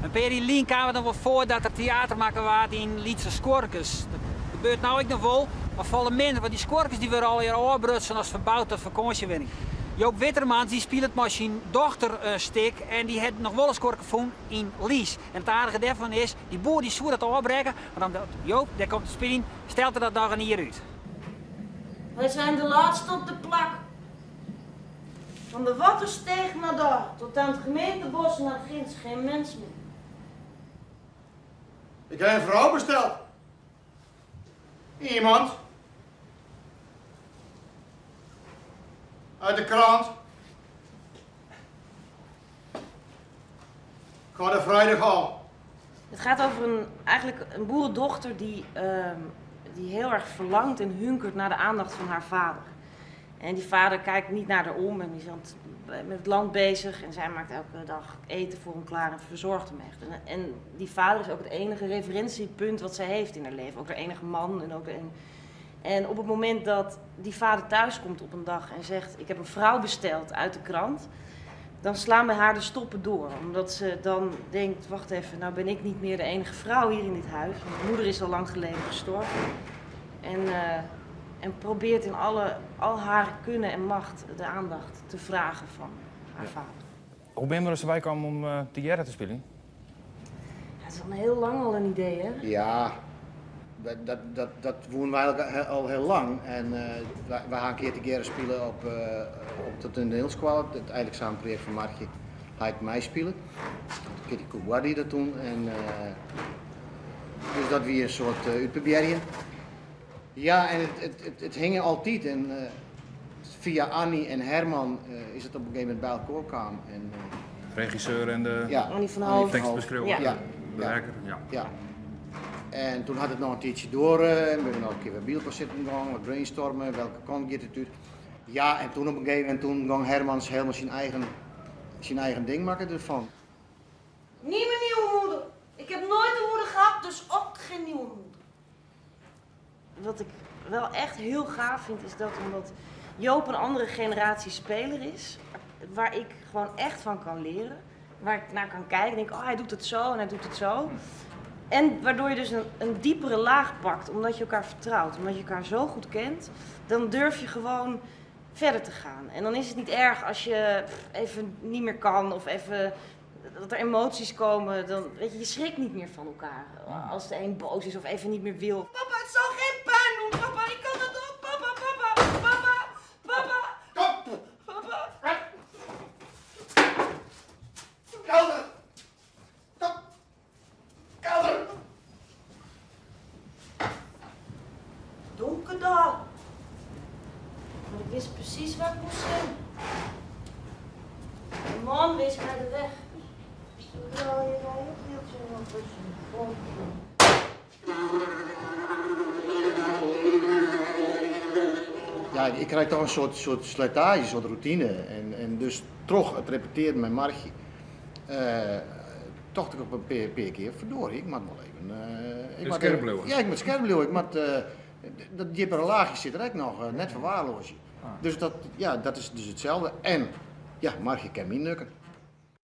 In pear jier lyn kaam it noch wol foar dat der teater makke waard yn lytse skuorkes. Dat gebeurt no ek noch wol, mar folle minder, want dy skuorkes dy wurde allegear ôfbrutsen as ferboud tot fakânsjewenning. Joop Wittermans dy spilet mei syn dochter in stik en dy hat noch wol in skuorke fûn yn Lies. En it aardige dêrfan is, dy boer dy soe dat ôfbrekke, mar omdat Joop dêr komt te spyljen, stelt er dat noch in jier út. Wij zijn de laatste op de plak. Van de Wattersteeg naar daar, tot aan het gemeentebos naar ginds, geen mens meer. Ik heb een vrouw besteld. Iemand. Uit de krant. Ik ga er vrijdag al. Het gaat over een, eigenlijk een boerendochter die, ehm, die heel erg verlangt en hunkert naar de aandacht van haar vader. En die vader kijkt niet naar haar om en die is aan het, met het land bezig. En zij maakt elke dag eten voor hem klaar en verzorgt hem echt. En, en die vader is ook het enige referentiepunt wat zij heeft in haar leven. Ook haar enige man. En, ook de, en, en op het moment dat die vader thuis komt op een dag en zegt: Ik heb een vrouw besteld uit de krant. Dan slaan bij haar de stoppen door. Omdat ze dan denkt: Wacht even, nou ben ik niet meer de enige vrouw hier in dit huis. Want mijn moeder is al lang geleden gestorven. En. Uh, en probeert in alle, al haar kunnen en macht de aandacht te vragen van haar vader. Hoe ben je er bij kwam om uh, tegearre te spyljen? Ja, het is al heel lang al een idee, hè? Ja, dat, dat, dat, dat woenen wij al heel lang. En uh, wij, wij gaan een keer tegearre spelen op, uh, op de toneelschool, het eindexamenproject van Martje. Ga ik mij spelen. Kitty Koewadi dat toen. En, uh, dus dat wie een soort uh, útprobearjen. Ja, en het, het, het, het hing altijd. En uh, via Annie en Herman uh, is het op een gegeven moment bij elkaar gekomen. En, uh, Regisseur en de ja, Annie van Hoof. Tekstbeschrijver, ja. Ja, bewerker. Ja. ja. En toen had het nog een tijdje door. En we hebben nog een keer bij Bielko zitten gaan, wat brainstormen, welke kant gaat het uit. Ja, en toen op een gegeven moment toen ging Hermans helemaal zijn eigen, zijn eigen ding maken ervan. Niet mijn nieuwe moeder. Ik heb nooit een moeder gehad, dus ook geen nieuwe moeder. Wat ik wel echt heel gaaf vind, is dat omdat Joop een andere generatie speler is, waar ik gewoon echt van kan leren. Waar ik naar kan kijken en denk, oh hij doet het zo en hij doet het zo. En waardoor je dus een, een diepere laag pakt, omdat je elkaar vertrouwt, omdat je elkaar zo goed kent, dan durf je gewoon verder te gaan. En dan is het niet erg als je even niet meer kan of even dat er emoties komen. Dan, weet je, je schrikt niet meer van elkaar. Als de een boos is of even niet meer wil. Papa, het zal geen pijn doen. Papa, ik kan dat ook. Papa, papa, papa, papa. Kom! Papa. Kelder! Kom! Kelder! Donker daar. Maar ik wist precies waar ik moest zijn. De man wees mij de weg. Ja, ik krijg toch een soort, soort slijtage, een soort routine. En, en dus toch het repeteren met Margie. Uh, tocht ik op een paar, paar keer, verdorie, ik moet wel even... Uh, ik moet scherp blijven. Ja, ik moet scherp blijven. Ik moet, uh, dat diepere laagje zit er ook nog, uh, net verwaarloosje. Ah. Dus dat, ja, dat is dus hetzelfde. En ja, Margie kan me nukken.